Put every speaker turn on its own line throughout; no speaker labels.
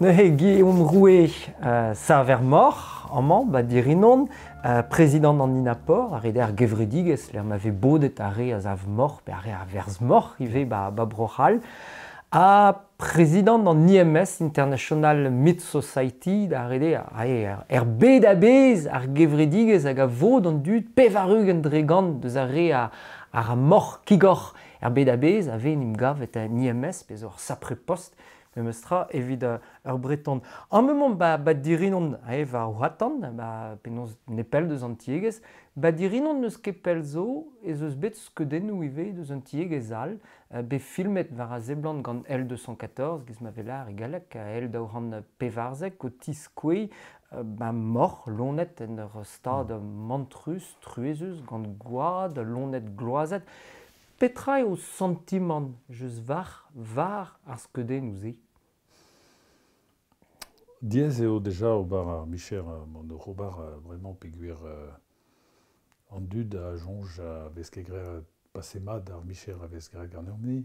Neuze Guillaume Rouet, saver moc'h amañ 'ba Dirinon, prezidant an INAPOR, ar reder gevredigezh lec'h ma vez bodet ar re a sav moc'h pe ar re a verzh moc'h ivez 'ba Bro-C'hall, ha prezidant an IMS, International Meat Society, da reder er bed a-bezh ar gevredigezh hag a vod an dud 80% deus ar re a ra moc'h kigoc'h er bed a-bezh a vez en em gavet en IMS, pe zo ur sapre post memes tra evit ur Breton. Amañ emaomp ba Dirinon, war Ouatan, ba penaos nepell deus an tiegezh. Ba Dirinon n'eus ket pell zo ez eus bet skeudennoù ivez deus un tiegezh all, bet filmet war a seblant gant L214, giz ma vez lâr e galleg, L214, o tiskouez ba moc'h lonet en ur stad mantrus, truezus, gant gwad, loened gloazet. Petra eo santimant just war ar skeudennoù-se?
Diaes eo deja ober ar micher mont oc'h ober bremañ peogwir an dud a soñj a vez ket graet pase mat ar micher a vez graet ganeomp-ni.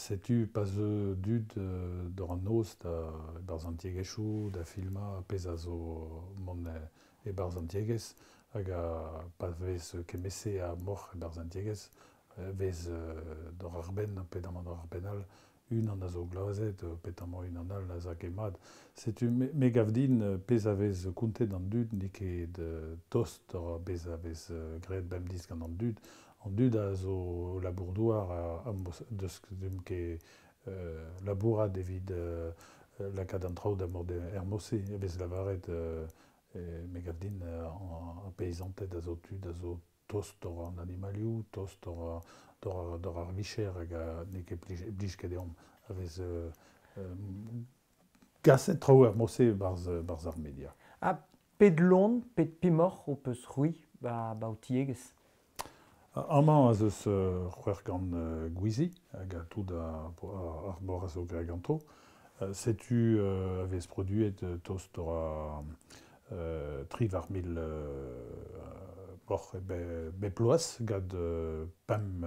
Setu pa zeu dud d'or an noz da e-barzh an tiegezhioù da filmañ pezh a zo mont e-barzh an tiegezh hag pa vez kement-se a moc'h e-barzh an tiegezh vez d'or ar benn pe damañ d'or ar penn all unan a zo gloazet petamant unan all a za ket mat. Setu me gav din pezh a vez kontet an dud n'eo ket tost d'ar pezh a vez graet bemdez gant an dud. An dud a zo labour-douar deus ket labourat evit lakaat an traoù da mont er mod-se. E vez lavaret, me gav din, ar peizanted a zo tud a zo tost d'or an animalioù, tost d'or ar vicher hag n'eo ket blij ket deomp a vez kaset traoù er mod-se barzh ar media.
Ha pet loen, pet pemoc'h ho peus c'hwi ba ho tiegezh?
Amañ ez eus 600 gwizi hag tout ar mor a zo graet ganto. Setu a vez produet tost d'or 28 000 moc'h bep bloaz gant pemp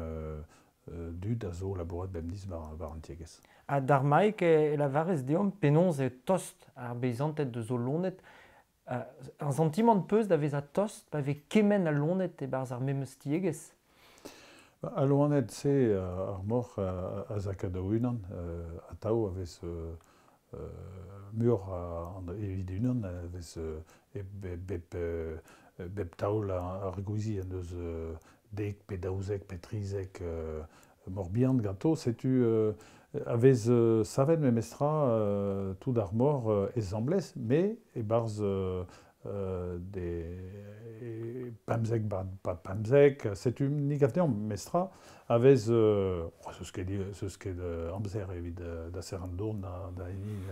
dud a zo labourat bemdez war an tiegezh.
Ha d'ar maik e lavarez deomp penaos eo tost ar beizanted deus o loened. Ar santimant peus da vezañ tost pa vez kement a loened e-barzh ar memes tiegezh?
Al loened-se, ar moc'h a zaka da-unan, atav a vez muioc'h evit unan, a vez bep taol ar gwizi en deus 10 pe 12 pe 13 moc'h bihan ganto. Setu a vez savet memestra tout ar moc'h asambles, met e-barzh 15 pa 15, setu ni gav deomp memestra a vez zeus ket amzer evit da serr an dourn da hini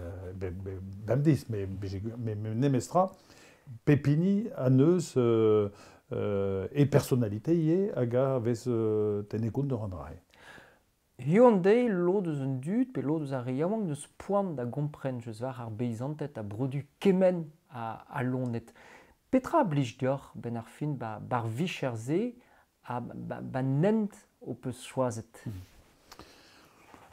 bemdez, met memestra pep hini a neus e personalité ivez hag a vez tennet kont d'an dra-se.
Hiziv an deiz, lod eus an dud pe lod eus ar re yaouank n'eus poan da gompren eus war ar beizanted a brodu kement a loened. Petra a blij deoc'h 'benn ar fin ba'r vicher-se ha ba'n hent ho peus choazet?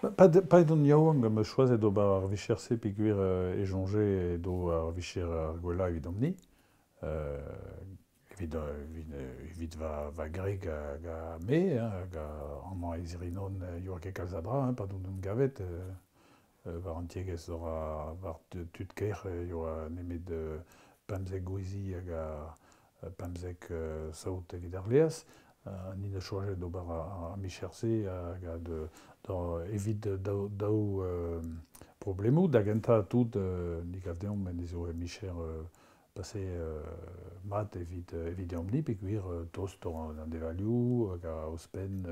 Pa edon yaouank am eus choazet ober ar vicher-se peogwir e soñje edo ar vicher ar gwellañ evidomp-ni. Evit va gwreg hag me, hag amañ e Zirinon yoa ket kalz a dra, pa don en gavet war an tiegezh war tud kêr yoa nemet 15 gwizi hag 15 saout evit ar laezh. Ni 'neus choazet d'ober ar micher-se hag evit daou problemoù. Da gentañ tout, ni gav deomp en ez eo ur micher pase mat evit evidomp-ni peogwir tost an devalioù hag ouzhpenn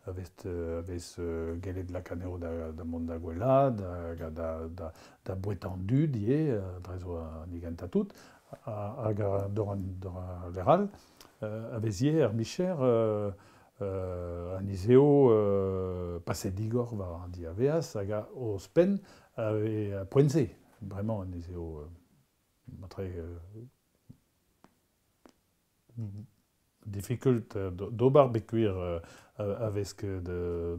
a vez gellet lakaat anezho da mont da gwellaat hag da bouetañ an dud ivez, dre zo an gentañ tout, hag d'ar lec'h all a vez ivez ar micher an ez eo pase digor war an diavaez hag ouzhpenn a vez poent-se, bremañ an ez eo matre difficult d'ober peogwir a vez ket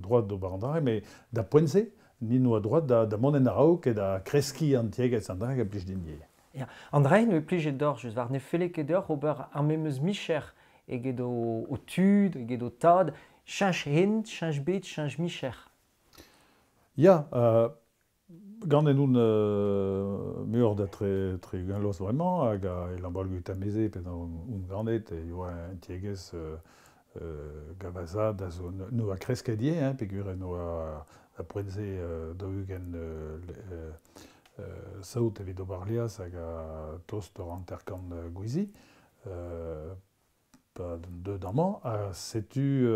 droad d'ober an dra-se, met da poent-se ni noa droit da mont en araok e da kreski an tiegezh an dra hag a blij din ivez.
Ya, an dra ne plije deoc'h, just war ne felle ket deoc'h ober ar memes micher eget o tud, eget o tad, cheñch hent, cheñch bed, cheñch micher.
Ya, gant en oun muioc'h da tre ugent bremañ hag e Lambaol-Gwitalmeze pe on ganet e yoa un tiegezh gavazad a zo no a kresket ivez, hein, peogwir noa a poent-se 40 saout evit ober liaz hag a tost ur 50 gwizi. Pa deut amañ, ha setu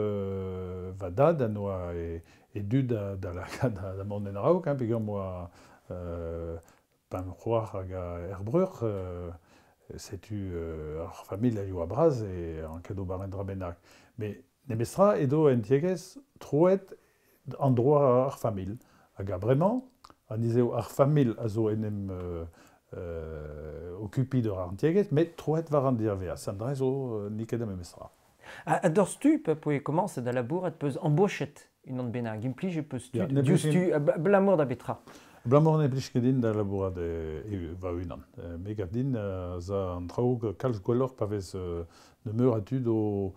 va dad a noa e dud da lakaat da mont en araok, hein, peogwir moa pemp c'hoar hag er breur, setu ar familh a yoa bras e an ket ober un dra bennak. Met nemestra edo en tiegezh troet an droa ar familh. Hag a bremañ, an izeo ar familh a zo en em okupi d'ur ar tiegezh, met troet war an diaveaz. An dra zo n'eo ket ar memestra.
A dorstu pe poe komañset da labourat peus embochet unan bennak, implij peus tud, diouzhtu, abalamour da betra?
Abalamour ne blij ket din da labourat va unan. Me gav din za an traoù kalz gwelloc'h pa vez nemeur a tud o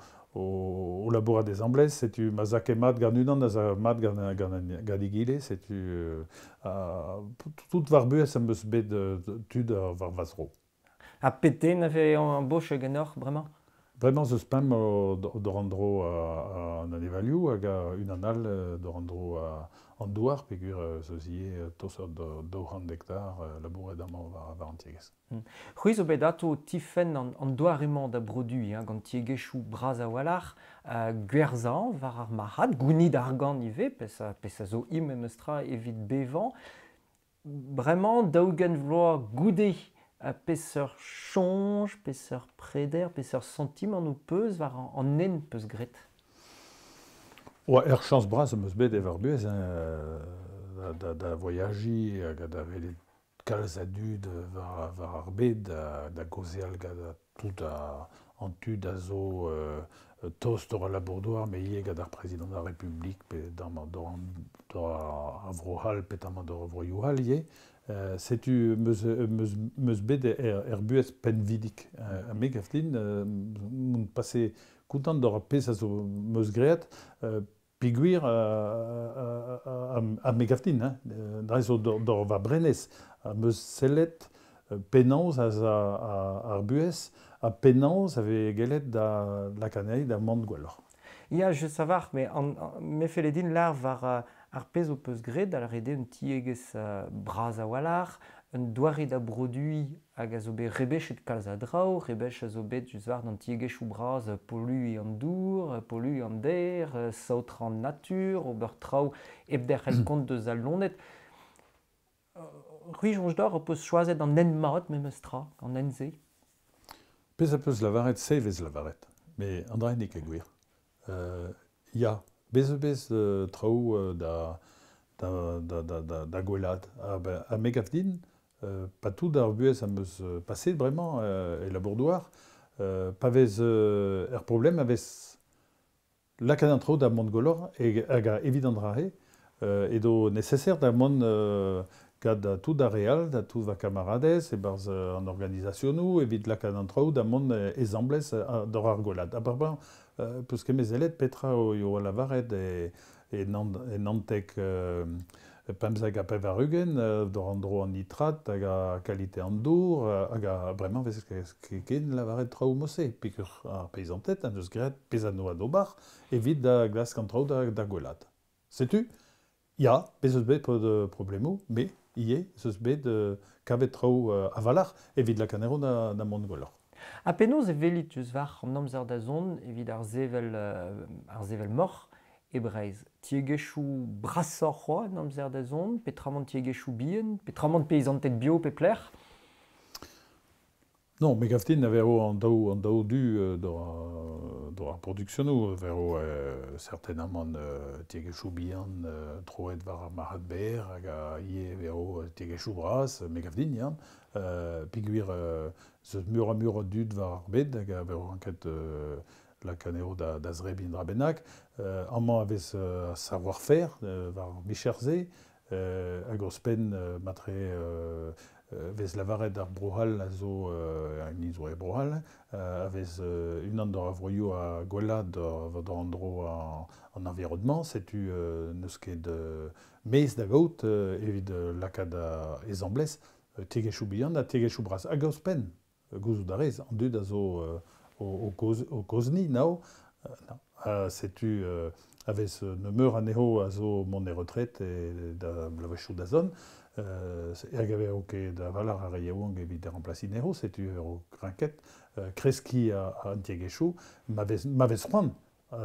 labourat ezamblez, setu ma za ket mat gant unan, a za mat gant egile, setu tout war buhez am eus bet tud war va zro.
Ha peten a vez embochet ganeoc'h bremañ?
Bremañ zeus pemp d'or an dro an anevalioù hag unan all d'or an dro an douar peogwir zeus ivez tost 200 hektar labouret amañ war an tiegezh.
C'hwi zo bet ato tifenn an doare-mañ da broduiñ, hein, gant tiegezhioù bras a-walc'h, gwerzhañ war ar marc'had, gounid argant ivez, pezh a zo im memes tra evit bevañ. Bremañ, 40 vloaz goude, peseurt soñj, peseurt preder, peseurt santimant ho peus war an hent peus graet?
Oa ur chañs bras am eus bet e war buhez, hein, da voyajiñ hag da welet kalz a dud war ar bed, da gaozeal gant tout an tud a zo tost ur labour-douar, met ivez gant ar prezidant ar Republik, pe d'ar Vro-C'hall, pe d'ar Vroioù all ivez. Setu meus bet er buhez penvidik. Ha me gav din, m'on pase kontant d'ur pezh a zo meus graet, peogwir ha me gav din, hein, dre zo d'ur va brenez, meus sellet penaos ar buhez ha penaos a vez gellet da lakaat da mont gwelloc'h.
Ya, je savar, mais me felle din lar war ar pezh ho peus graet, da lâret eo un tiegezh bras a-walc'h, un doare da broduiñ hag a zo bet rebechet kalz a draoù, rebech a zo bet just war an tiegezhioù bras polluiñ an dour, polluiñ an der, saotrañ an natur, ober traoù hep derc'hel kont deus al loened. C'hwi soñj deoc'h ho peus choazet an hent mat memes tra, an hent-se?
Pezh a peus lavaret, se vez lavaret, met an dra n'eo ket gwir. Ya, bez traoù da gwellad. Ha me gav din, pa tout ar buhez am eus paset bremañ e labour-douar, pa vez er problem a vez lakaat an traoù da mont gwelloc'h hag evit an dra-se, edo nécessaire da mont gant tout ar re all, da tout va kamaradez, e-barzh an organizasionoù, evit lakaat an traoù da mont ezamblez d'ur ar gwellad. Ha bremañ, peus ket mezelet petra o lavaret e Nanteg 95 d'ur an dro an nitrat hag a kalite an dour, hag a bremañ vez ket lavaret traoù mose, peogwir ar peizanted an deus graet pezh a noa d'ober evit da glask an traoù da gwellad. Setu, ya, bez eus bet problemoù, met ivez eus bet kavet traoù a-walc'h evit lakaat anezho da mont gwelloc'h.
Ha penaos e welit eus war an amzer da zont evit ar sevel moc'h e Breizh? Tiegezhioù brasoc'h c'hoazh en amzer da zont, petramant tiegezhioù bihan, petramant peizanted bio pe plec'h?
Non, me gav din a vero an daou du d'ar ar produksionoù, a vero certainement tiegezhioù bihan troet war ar marc'had berr hag a ivez vero tiegezhioù bras, me gav din, ya. Peogwir zeus meur a meur a dud war ar bed hag a vero anket lakaat anezho da zrebiñ dra bennak. Amañ a vez savoir-faire war micher-se. Hag ouzhpenn matre vez lavaret ar Bro-C'hall a zo an zo e Bro-C'hall a vez unan d'ar vroioù a gwellañ d'ar an dro an environnement, setu n'eus ket mez da gaout evit lakaat ezamblez tiegezhioù bihan ha tiegezhioù bras. Hag ouzhpenn, gouzout a rez, an dud a zo o kozni nao, setu a vez nemeur anezho a zo mont e retret e da bloavezhioù da zont, hag a vez ket da valar ar re yaouank evit da remplasiñ anezho, setu ur grinket kreskiñ an tiegezhioù, ma vez c'hoant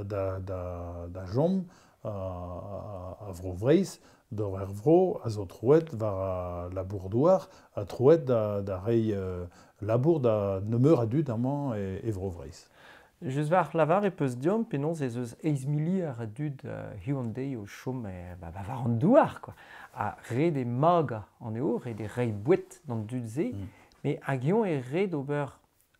da chom a vro Vreizh, d'ur er vro a zo troet war labour-douar, a troet da reiñ labour da nemeur a dud amañ e vro Vreizh.
Just war lavar e peus diomp penaos ez eus eizh miliard a dud hiziv an deiz o chom war an douar, quoi. Ha ret eo magañ anezho, ret eo reiñ boued d'an dud-se, met hag eñ eo ret ober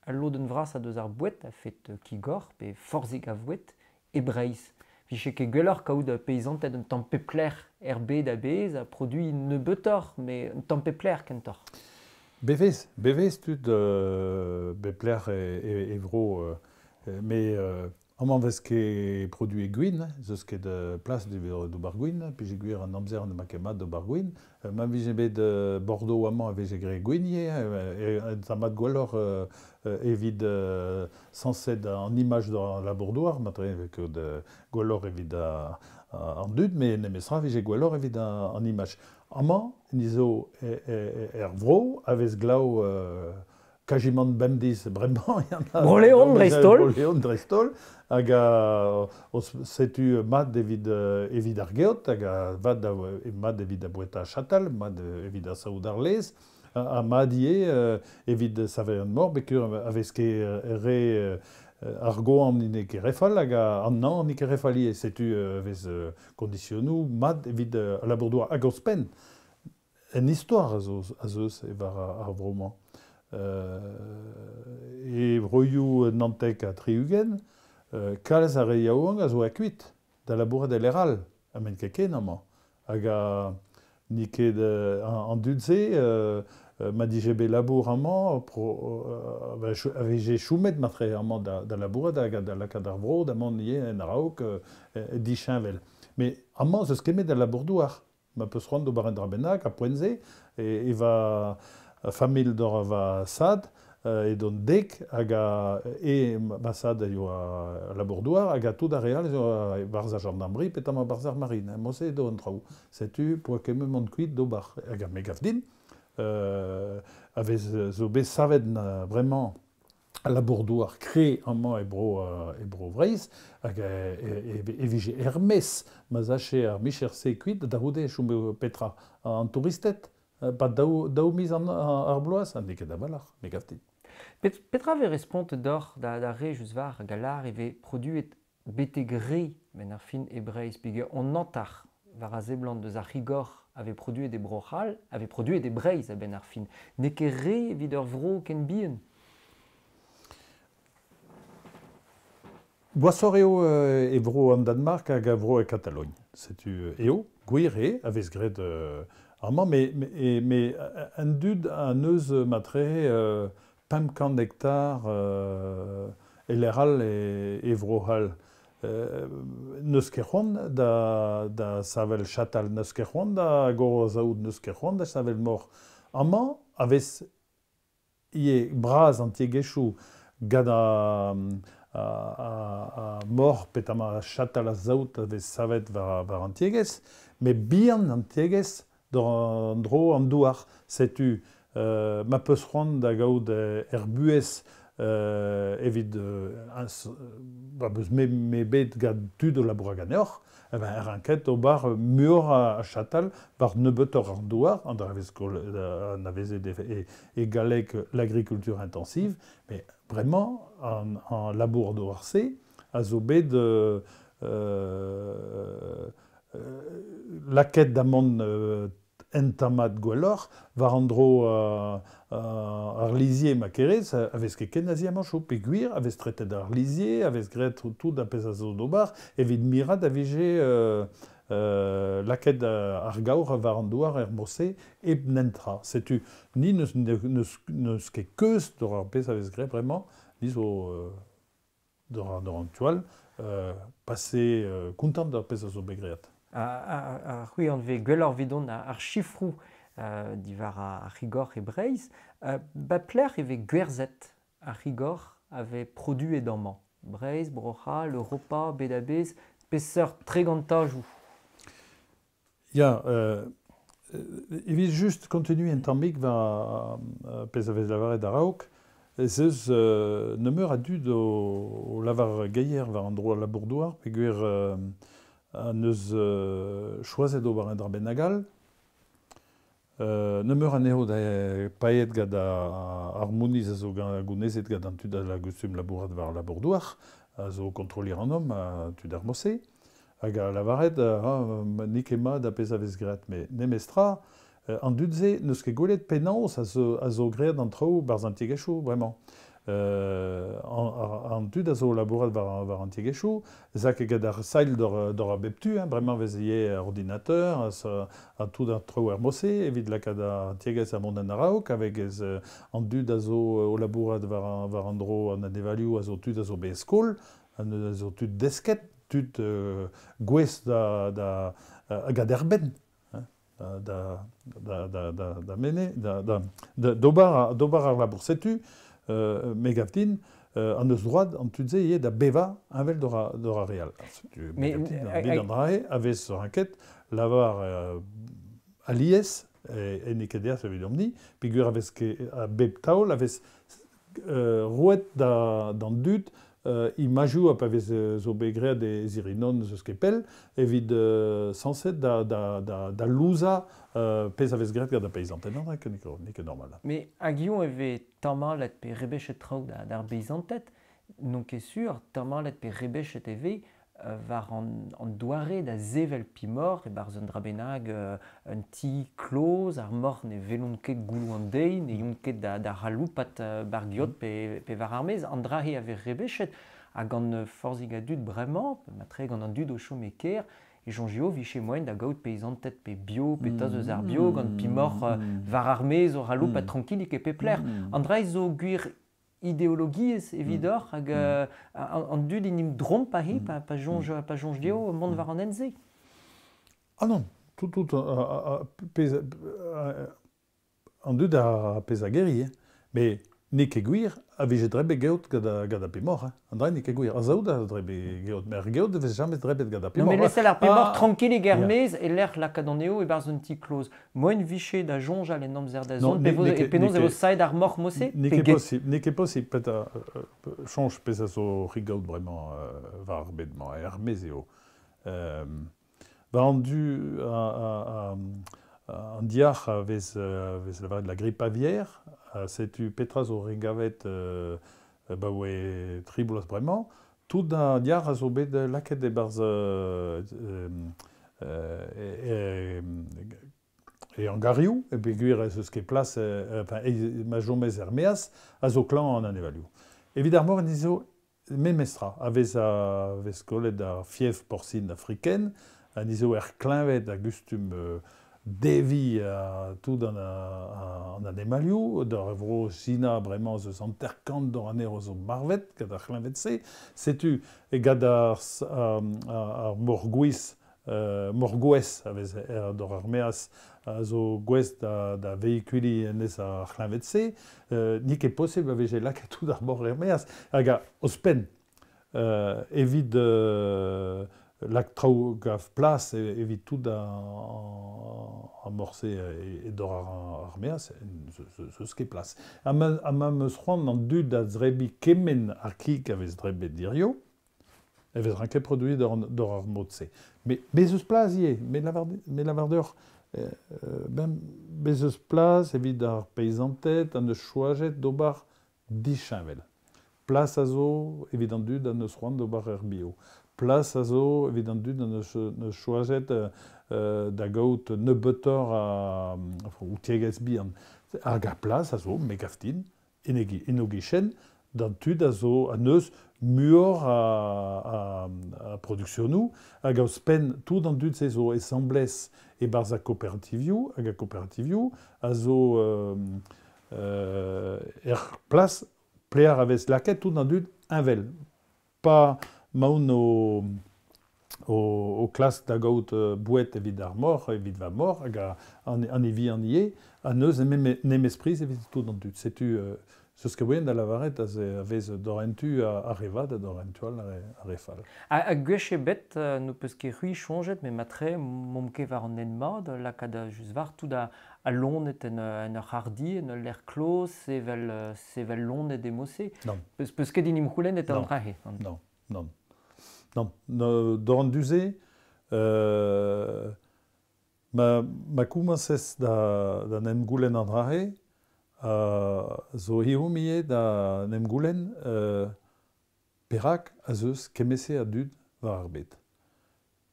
al lodenn vrasañ deus ar boued a-fet kigor pe forzhig a voued e Breizh. Vije ket gwelloc'h kaout peizanted un tamm pep lec'h er bed a-bezh ha produiñ nebeutoc'h, met un tamm pep lec'h kentoc'h.
Bevez tud bep lec'h e vro. Mais amañ vez ket produet gwin, zeus ket plas d'ober gwin, pije gwir an amzer ne ma ket mat d'ober gwin. Ma vije bet Bordeaux amañ a veze graet gwin ivez, e mat gwelloc'h evit sañset an imaj d'ar labour-douar, matre ket gwelloc'h evit an dud, met nemestra vije gwelloc'h evit an imaj. Amañ, ni zo er vro a vez glav Kajimant bemdez bremañ.
Bro-Leon dreist-holl.
Bro-Leon dreist-holl. Hag setu mat evit ar geot, hag mat evit a boueta chatal, mat evit ar saout ar lez, ha mat ivez evit saver an mor, bekur a vez ket re ar goan n'eo ket re fall, hag an nañ n'eo ket re fall ivez. Setu vez kondisionoù mat evit labour-douar. Hag ouzhpenn, en istor a zo e war ar vro-mañ. E broioù Nantek ha Triugent, kalz ar re yaouank a zo akuit da labourat el eral, ha men ket ken amañ. Hag a n'eo ket an dud-se, ma dije bet labour amañ, a vije choumet matre amañ da labourat hag da lakaat ar vro, da mont ivez en a-raok disheñvel. Mais amañ zeus ket met da labour-douar. Ma peus c'hoant d'ober un dra bennak, a poent-se, e va familh d'or va sad, e don dek hag a e va sad a yoa labour-douar hag a tout ar re all zo barzh ar gendarmerie petamant barzh ar marine. Mo-se do an traoù. Setu poa kement mont kuit d'ober. Hag a me gav din, a vez zo bet savet bremañ labour-douar kre amañ e bro Vreizh hag e vije Hermès ma zache ar micher-se kuit da c'houde chom petra an touristed. Pa daou miz ar bloaz, n'eo ket a-walc'h, me gav din.
Petra vez respont d'or da re just war hag a lar e vez produet betek re ben ar fin e Breizh, peogwir on antar war a seblant deus ar c'higor a vez produet e Bro-C'hall, a vez produet e Breizh a-benn ar fin. N'eo ket re evit ur vro ken bihan.
Gwasoc'h eo e vro an Danmark hag a vro e Katalogn. Setu eo, gwir eo, a vez graet amañ, mais an dud an eus matre 500 hektar e lec'h e Vro-C'hall. N'eus ket c'hoant da savel chatal, n'eus ket c'hoant da gorozaout, n'eus ket c'hoant da savel mor. Amañ, a vez ivez bras an tiegezhioù gant a mor petamant chatal a zaout a vez savet war an tiegezh, met bihan an tiegezh d'an dro an douar. Setu ma peus c'hoant da gaout er buhez evit ba beus me bet gant tud o labour ganeoc'h, er anket ober muioc'h a chatal war nebeutoc'h an douar, an an avezet e galleg l'agriculture intensive, mais vraiment an labour douar-se a zo bet laket da mont entamat gwelloc'h war an dro ar lizier ma kerez, a vez ket ken azi amañ pe gwir, a vez tretet ar lizier, a vez graet tout a pezh a zo d'ober, evit mirat a vije Laket ar gaour war an douar er mose hep nentra. Setu ni neus ket keuz d'or ar pezh a vez graet bremañ, ni zo d'or an tual, pase kontant d'ar pezh a zo bet graet.
Ar c'hwi an vez gwelloc'h vidon ar chifroù diwar ar c'higor e Breizh. Ba plec'h e vez gwerzhet ar c'higor a vez produet amañ? Breizh, Bro-C'hall, Europa, bed a-bezh, peseurt tregantajoù?
Ya, evit just continue un tammig war pezh a vez lavaret a-raok, ez eus nemeur a dud o lavar geier war an dro al labour-douar, peogwir an eus choazet ober un dra bennak all. Nemeur anezho da paeet gant ar mouniz a zo gounezet gant an tud a la gustum labourat war al labour-douar, a zo kontrolliñ an homme, tud ar mose. Hag a lavaret, n'eo ket mat ar pezh a vez graet, met memestra, an dud-se n'eus ket gwelet penaos a zo graet an traoù barzh an tiegezhioù bremañ. An dud a zo labourat war an tiegezhioù, ez a ket gant ar sailh d'or a bep tu, hein, bremañ vez ivez ordinateur, ha tout ar traoù er mose evit lakaat an tiegezh a mont en a-raok, avec ez an dud a zo o labourat war an dro an anevalioù a zo tud a zo bet e skol, a zo tud desket, tud gouest da hag a-derbenn da mene, d'ober ar labour. Setu, me gav din, an eus droad an tud-se ivez da bevañ heñvel d'or ar re all. Setu, me gav din, an bed an drae a vez ranket lavar alies, en eo ket deas evidomp-ni, peogwir a vez a bep taol a vez roet d'an dud imajoù ha pa vez zo bet graet e zirinon eus ket pell evit sañset da louzañ pezh a vez graet gant ar peizanted. Non, n'eo ket normal.
Mais hag eo e vez tamallet pe rebechet traoù d'ar beizanted, n'on ket sur, tamallet pe rebechet e vez war an doare da sevel pimor e-barzh un dra bennak, un ti kloz, ar moc'h ne welont ket gouloù an deiz, ne yont ket da c'haloupat bar giot pe war ar maez. An dra-se a vez rebechet, ha gant forzhig a dud bremañ, matre gant an dud o chom e kêr, e soñjio 'vije moaien da gaout peizanted pe bio, pe tas eus ar bio, gant pimoc'h war ar maez o c'haloupat trankilik e pep lec'h. An dra-se zo gwir ideologiezh evidoc'h hag an dud int dromp aze pa soñj dezho mont war an hent-se.
Ah non, tout an dud a pezh a geri, mais n'eo ket gwir a vije drebet geot gant ar pemoc'h. An dra n'eo ket gwir. Ar saout a drebe geot, mais ar geot e vez jamais drebet gant ar pemoc'h.
Non, mais laissez ar pemoc'h trankilik er-maez e lec'h lakaat an eo e-barzh un ti kloz. Moen 'vije da soñjal en amzer da zont, e penaos e vo saet ar moc'h mose?
N'eo ket possible, n'eo ket possible. Peta soñj pezh a zo rigaout bremañ war ar bed-mañ, er-maez eo. War an du an diac'h a vez lavaret la grippe aviaire, setu petra zo regavet baoe tri bloaz bremañ, tout an diac'h a zo bet lakaet e-barzh e hangarioù, e peogwir ez eus ket plas, enfin, ma chomez er-maez, a zo klañv an anevalioù. Evit ar mor en zo memestra, a vez kollet ar fièvre porcine africaine, an izo er kleñved a gustum devi tout an anemalioù, d'ar vro Sina bremañ eus hanter-kant d'or anezho zo marvet gant ar c'hleñved-se. Setu e gant ar morgouez a vez d'or ar maez a zo gouest da vehiculiñ enez ar c'hleñved-se. N'eo ket posibl a vije lakaet tout ar mor er maez. Hag ouzhpenn evit lak traoù gav plas evit tout ar morse e dor ar maez, zeus ket plas. Ha ma 'm eus c'hoant an dud da zrebiñ kement ar kig a vez drebet dirio, e vez ranket produit d'or ar mod-se. Mais bez eus plas ivez, me lavar deoc'h, bez eus plas evit ar peizanted an eus choajet d'ober disheñvel. Plas a zo evit an dud an eus c'hoant d'ober er bio. Plas a zo evit an dud an eus choazet da gaout nebeutoc'h a ou tiegezh bihan. Hag ar plas a zo, me gav din, en o gichen, d'an tud a zo a neus muor a produksionou, hag a spen tout an dud se zo esamblez e barz a kooperativioù, hag a kooperativioù a zo er plas plear a vez laket tout an dud invel. Pa maoun o klask da gaout bouet evit ar mor, evit va mor, hag an evi an ie, a neus nemez priz evit tout an dud. Setu ce ket da lavaret a vez d'orentu a revad ha d'orentu all a refal.
A gwech ebet no peus ket c'hwi soñjet, met matre momp ket war an hent mat, lakaat just war tout a lonet en ur c'hardi, en ul lec'h kloz, sevel lonet emose.
Non.
Peus ket in imc'houlennet an drahe.
Non, non. Non, d'oran duze, ma koumañsez da n'em goulenn an drahe, zo hiziv da n'em goulenn perak a zeus kemese a dud war ar bed.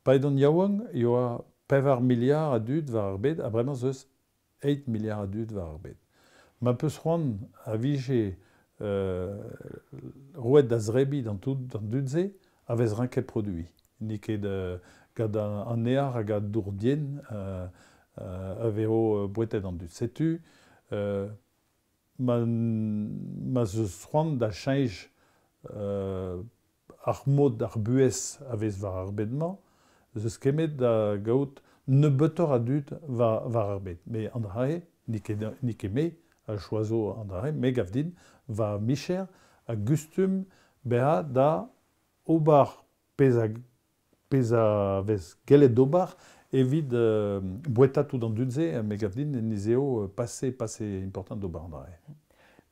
Paedon yaouank eo 4 miliard a dud war ar bed, ha bremañ zeus 8 miliard a dud war ar bed. Ma peus c'hoant a vije roet da zrebi d'an dud se, a vez ranket produi. N'eo ket gant an ear hag a dourdien a vezo bouetet an dud. Setu ma zeus c'hoant da cheñch ar mod ar buhez a vez war ar bed-mañ, zeus kemet da gaout nebeutoc'h a dud war ar bed. Me an drae, n'eo ket me a choazo an drae, me gav din va micher a gustum bezañ da ober pezh a vez gellet d'ober evit boueta tout an dud-se, me gav din en eo pase important d'ober an drae.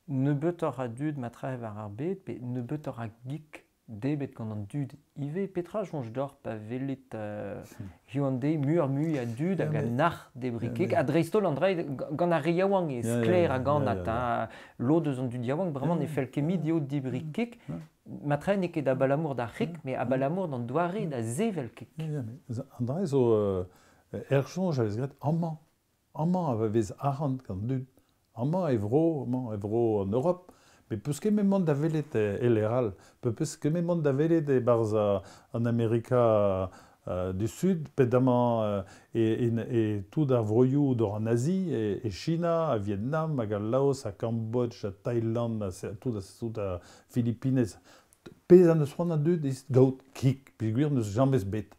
Nebeutoc'h a dud matre war ar bed, pe nebeutoc'h a gik debet gant an dud ivez. Petra soñj deoc'h pa welit hiziv an deiz muioc'h mui a dud hag a nac'h debri kig, ha dreist-holl an drae gant ar re yaouank eo sklaer hag anat. Lod eus an dud yaouank bremañ ne fell ket mui dezho debri kig. Matre n'eo ket abalamour d'ar c'hig, met abalamour d'an doare da sevel kig.
An drae zo er soñj a vez graet amañ. Amañ a vez arc'hant gant dud. Amañ e vro an Europe. Met peus ket mont da welet e lec'h all, peus ket mont da welet e-barzh an Amerika du Sud, pe damañ e tout ar vroioù d'or an Asie, e China, a Vietnam, hag al Laos, a Cambodge, a Thaïland, tout a Philippines. Pezh an eus c'hoant an dud ez gaout kig, peogwir n'eus james bet.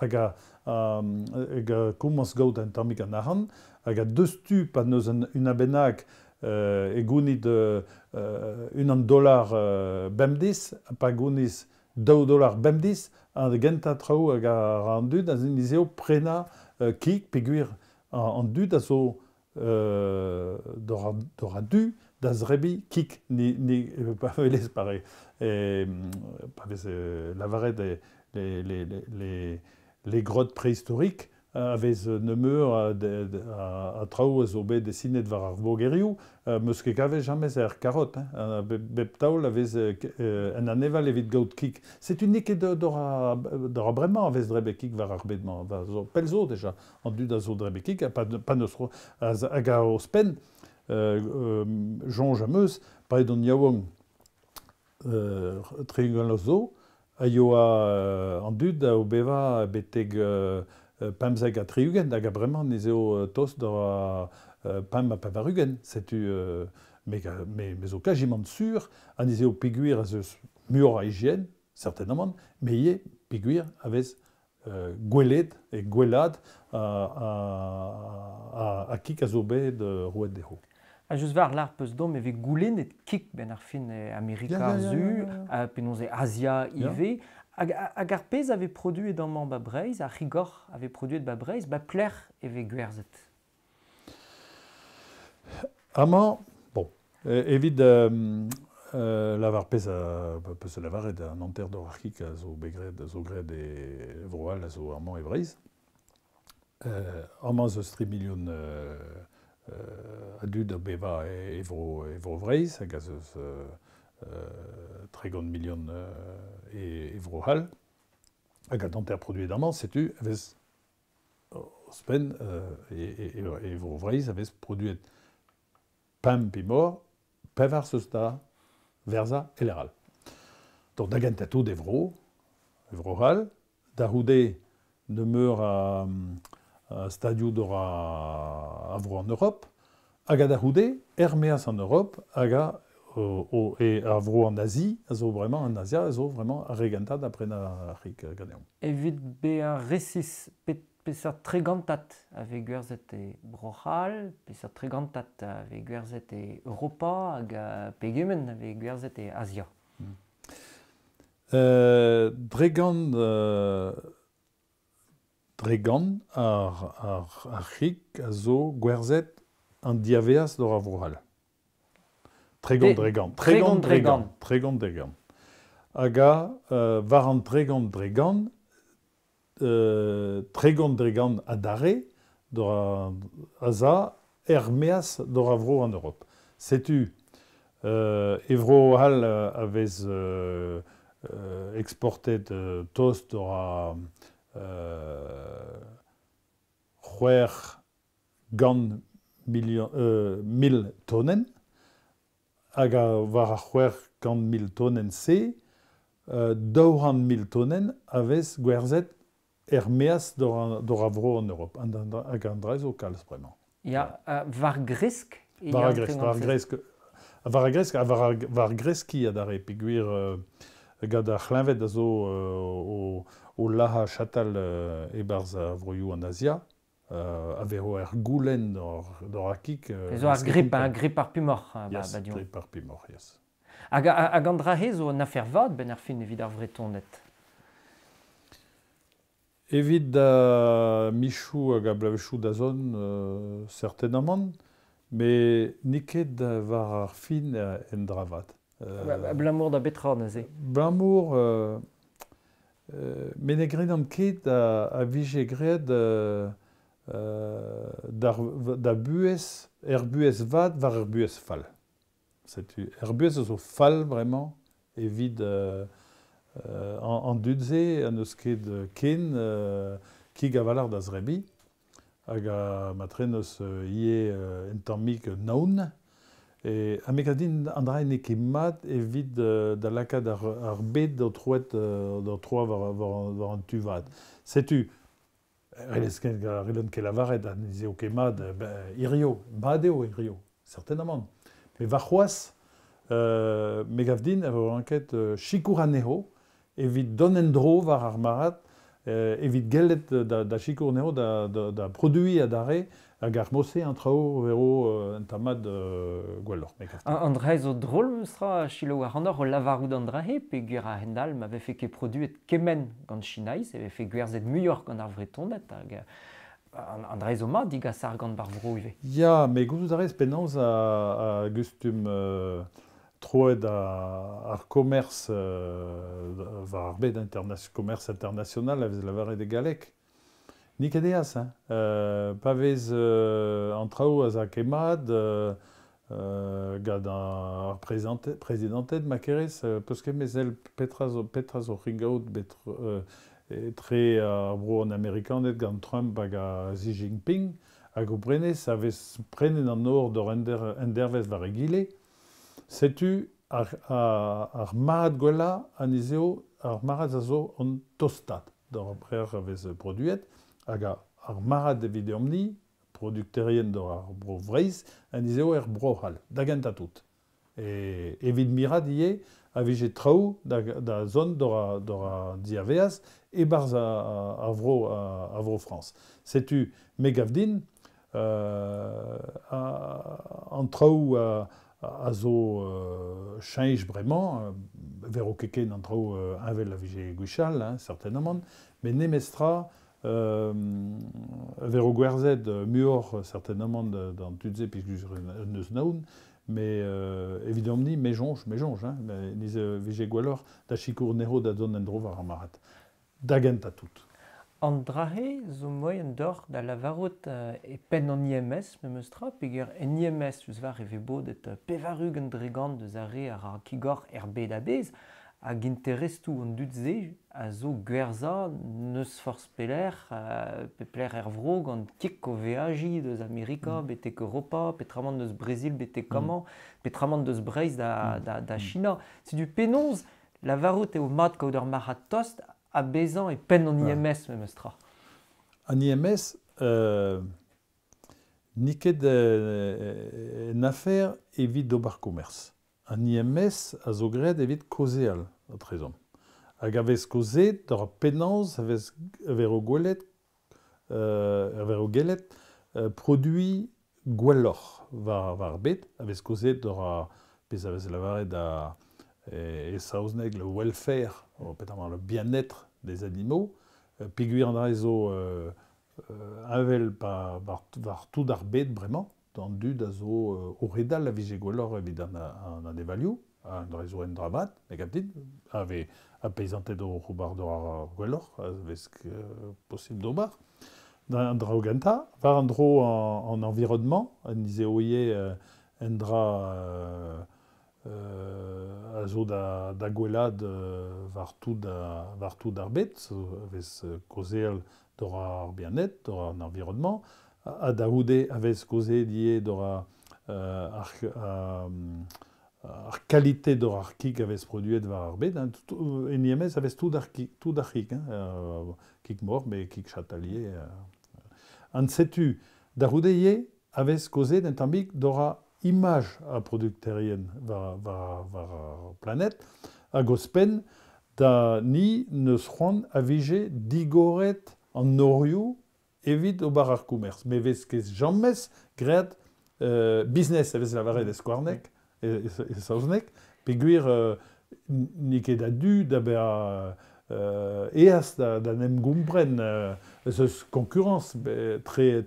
Hag a komañs gaout un tammig an arc'hant, hag a deus tu pa n'eus un abennak e gounid unan dollar bemdez, pa gouniz $2 bemdez, an gentañ traoù hag an dud a eo prenañ kig, peogwir an dud a zo d'or a du da zrebi kig. Ni pa velez pare, pa vez lavaret les grottes préhistoriques a vez nemeur a traoù a zo bet desinet war ar vogerioù, meus ket kavet jamez er karot, hein, bep taol a vez un aneval evit gaout kig. Setu n'eo ket d'or a bremañ a vez drebe kig war ar bed-mañ, zo pell zo deja, an dud a zo drebe kig, pa neus hag a ouzhpenn, soñj am eus, pa edon yaouank 30 zo, a yoa an dud a bevañ betek 75, hag a bremañ ez eo tost d'ar 85. Setu me zo kajimant sur, an ez eo peogwir ez eus muioc'h a hygiène, certainement, mais ivez peogwir a vez gwelet e gwellad a kig a zo bet roet dezho.
Ha just war l'ar peus dom e vez goulennet kig ben ar fin Amerika ar Su, penaos e Azia ivez. Hag ar pezh a vez produet amañ ba Breizh, ar c'higor a vez produet ba Breizh, ba plec'h e vez gwerzhet.
Amañ, bon, evit lavar pezh a peus lavaret an hanter d'or ar c'hig a zo bet graet, a zo graet e Vro-C'hall a zo amañ e Breizh. Amañ zo 3 milion a dud a bevañ e vro Vreizh hag a zo 30 milion e Vro-C'hall. Hag a danter produet amañ, setu a vez ouzhpenn e vro Vreizh a vez produet pemp pe mor, pevar zeus da verza eleral. Donc da gentañ tout e vro hall, da c'houde nemeur a stadioù d'or a vro an Europe, hag a da c'houde er-maez an Europe hag a e ar vro an Asie, a zo vraiment an Asia, a zo vraiment ar re gentañ da prenañ ar c'hig ganeomp.
Evit bezañ resis peseurt tregantat a vez gwerzhet e Bro-C'hall, peseurt tregantat a vez gwerzhet e Europa hag pegement a vez gwerzhet e Azia.
Dregant ar c'hig a zo gwerzhet an diaveaz d'or ar Vro-C'hall. Tregont dregant. Tregont dregant. Tregont dregant. Hag a war an tregont dregant, tregont dregant adarre d'or a za er-maez d'or ar vro an Europe. Setu e Vro-C'hall a vez exportet tost d'or a c'hwec'h gant mil tonenn, hag war ar 600 000 tonenn se, 200 000 tonenn a vez gwerzhet er-maez d'or a vro an Europe. Hag an dra zo kalz bremañ.
Ya, war gresk e
War gresk, war gresk, war gresk, war greskiñ adarre, peogwir gant ar c'hleñved a zo o lazhañ chatal e-barzh ar vroioù an Azia, a vezo er goulenn d'or ar kig.
Zo ar grip, ar grip ar pemoc'h.
Yes, grip ar pemoc'h, yes.
Hag an dra-se zo un afer vat ben ar fin evit ar Vretoned.
Evit da michoù hag a bloavezhioù da zont, certainement, met n'eo ket war ar fin en dra vat.
Abalamour da betra neuze?
Abalamour, me ne gredan ket a vije graet da buhez, er buhez vat war er buhez fall. Setu, er buhez a zo fall bremañ evit an dud-se an eus ket ken kig a-walc'h da zebriñ hag a matren eus ivez un tammig naon. E ha me gav din an dra n'eo ket mat evit da lakaat ar bed da troet da troañ war an tu vat. Setu, relez ket lavaret ha ne eo ket mat hirio, mat eo hirio, certainement. Met warc'hoazh, me gav din e vo ranket sikour anezho evit dont en-dro war ar marc'had, evit gellet da sikour anezho da produiñ adarre hag ar mod-se an traoù vero un tammad gwelloc'h, me gav.
An dra zo drol meustra selaou ac'hanoc'h o lavarout an dra-se, peogwir a-hend-all ma vefe ket produet kement gant Chinaiz, e vefe gwerzhet muioc'h gant ar Vretoned hag an dra zo mat digas argant bar vro ivez.
Ya, met gouzout a rez penaos a gustum troet ar commerce war ar bed commerce international a vez lavaret e galleg. N'eo ket eas, hein. Pa vez an traoù a za ket mat gant ar prezidanted ma kerez, peus ket mezel petra zo ringaout bet etre ar bro an Amerikaned gant Trump hag a Xi Jinping, hag o prenez a vez prenet an nor d'or endervez war egile. Setu ar marc'had gwellañ anezho, ar marc'had a zo an tostad d'ar brer a vez produet, hag ar marc'had evit deomp-ni, produkterien d'ar ar bro Vreizh, anezho er bro c'hall, da gentañ tout. E evit mirat ivez a vije traoù da zont d'or a diaveaz e-barzh ar vro Frañs. Setu me gav din an traoù a zo cheñch bremañ, vero ket ken an traoù heñvel a vije gwechall, hein, certainement, met nemestra vero gwerzhet muioc'h certainement d'an tud-se peogwir n'eus naon, mais evidomp-ni, me soñj, hein, niz vije gwelloc'h da sikour anezho da dont en-dro war ar marc'had. Da gentañ tout.
An dra-se zo moaien deoc'h da lavarout e penn an IMS memes tra, peogwir en IMS eus war e vez bodet 80% deus ar re a ra kigoc'h er bed a-bezh, Hag interestoù an dud-se a zo gwerzhañ n'eus forzh pelec'h, pe pelec'h er vro gant kig o veajiñ deus Amerika betek Europa, petramant deus Brazil betek amañ, petramant deus Breizh da China. Setu penaos lavarout eo mat kaout ur marc'had tost ha bezañ e penn an IMS memes tra.
An IMS n'eo ket un afer evit ober komerz. An IMS a zo graet evit kaozeal etrezomp. Hag a vez kaozeet d'ur penaos a vez a gwelet produiñ gwelloc'h war ar bed, a vez kaozeet d'ur ar pezh a vez lavaret da e saozneg le welfare, petamant le bien-être des animaux, peogwir an dra zo heñvel pa war tout ar bed bremañ, d'an dud a zo o redal a vije gwelloc'h evit an anevalioù, an dra zo un dra vat, me gav dit, a vez a peizanted o ober d'ar gwelloc'h, a vez posibl d'ober. An dra o gentañ, war an dro an environnement, an izeo ivez un dra a zo da gwellad war tout ar bed, a vez kaozeal d'or ar bien-être, d'or an environnement, ha da c'houde a vez kaozeet ivez d'or ar kalite d'or ar kig a vez produet war ar bed. En IMS a vez tout ar kig, kig mor, mais kig chatalier. An setu, da c'houde ivez a vez kaozeet un tammig d'or a imaj a produkterien war ar planet, hag ouzhpenn da ni neus c'hoant a vije digoret an norioù evit ober ar komerz. Me vez ket james graet business a vez lavaret e skouarneg, e saozneg, peogwir n'eo ket a-du da bezañ eas da n'em gompren ez eus konkurrañs tre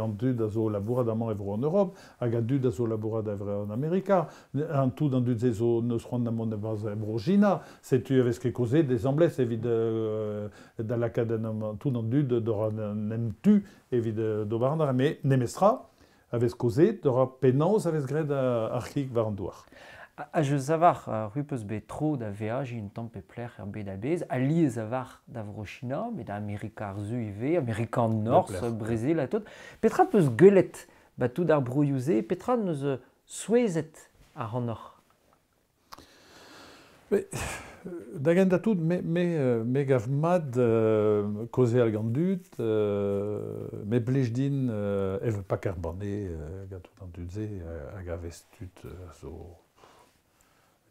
an dud a zo labourat amañ e vro an Europ, hag a dud a zo labourat a vro an Amerika, an tout an dud se zo neus c'hoant da mont e bro China, setu a vez ket kaozeet des amblez evit da lakaat an tout an dud d'or an em tu evit d'ober an dra, met nemestra a vez kaozeet d'or penaos a vez graet ar c'hig war an douar.
A je savar, ru peus bet tro da veajiñ un tamm pe plec'h er bed a-bezh, alies a var da vro China, met da Amerika ar Su ivez, Amerika an Norzh, Brazil ha tout. Petra peus gwelet ba tout ar broioù-se, petra neus souezhet ac'hanoc'h?
Da gentañ tout, me gav mat kaozeal gant dud, me blij din evel pak ar banne gant tout an dud-se hag a vez tud zo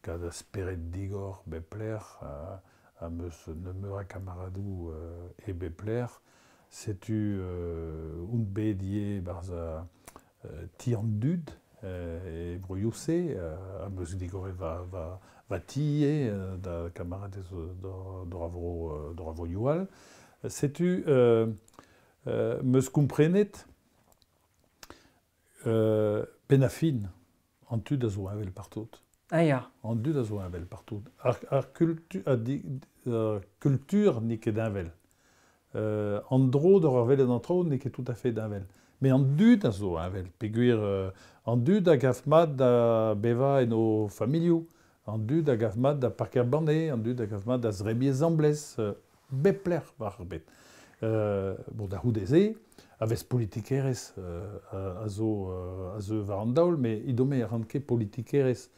gant a spered digor bep lec'h, a meus nemeur a kamaradoù e bep lec'h, setu un bet ivez barzh ti an dud e broioù-se, a meus digoret va ti ivez da kamaradez d'or a vroioù all. Setu meus komprenet penn a fin an tud a zo heñvel partout.
Ah ya.
An dud a zo heñvel partout. Ar kultur n'eo ket heñvel. An dro d'ur welet an traoù n'eo ket tout à fait heñvel. Mais an dud a zo heñvel, peogwir an dud a gav mat da bevañ en o familhoù, an dud a gav mat da parker banne, an dud a gav mat da zrebiñ zamblez, bep lec'h war ar bed. Bon, da c'houde se, a vez politikerezh a zo war an daol, met idome a ran ket politikerezh.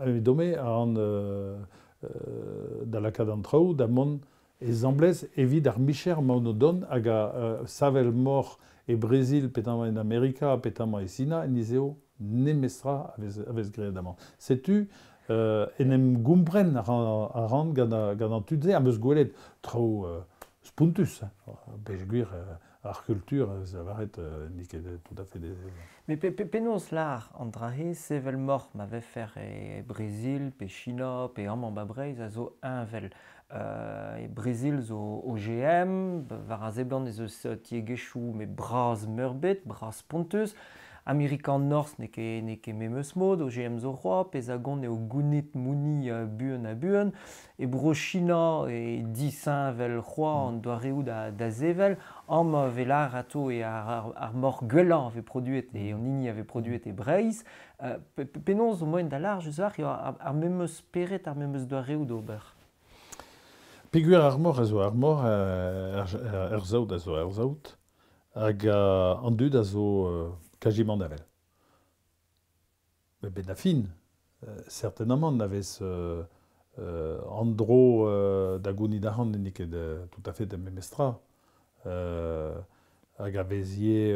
Idome a ran da lakaat an traoù, da mont e zamblez evit ar micher ma on don hag a savel mor e Brazil, petamant en Amerika, petamant e Sina, en izeo nemestra a vez graet amañ. Setu en em gompren a ran gant an tud-se, am eus gwelet traoù spontus, peogwir ar kultur, ça va être n'eo ket tout à fait des...
Mais penaos lar an dra-se sevel mor ma vefer e Brazil, pe China, pe amañ ba Breizh a zo heñvel. E Brazil zo OGM, war a seblant ez eus tiegezhioù met bras meurbet, bras spontus. Amerika an Norzh n'eo ket memes mod, OGM zo c'hoazh, pezh a gont eo gounit mouni buan ha buan. E bro China e disheñvel c'hoazh an doareoù da sevel. Amañ e vez lâret atao eo ar moc'h gwellañ a vez produet eo an hini a vez produet e Breizh. Penaos zo moaien da lâr just war eo ar memes spered, ar memes doareoù d'ober?
Peogwir ar moc'h a zo ar moc'h, ar saout a zo ar saout, hag an dud a zo kajimant avel. Ben a fin, certainement a vez an dro da gounit arc'hant n'eo ket tout à fait da memestra. Hag a vezie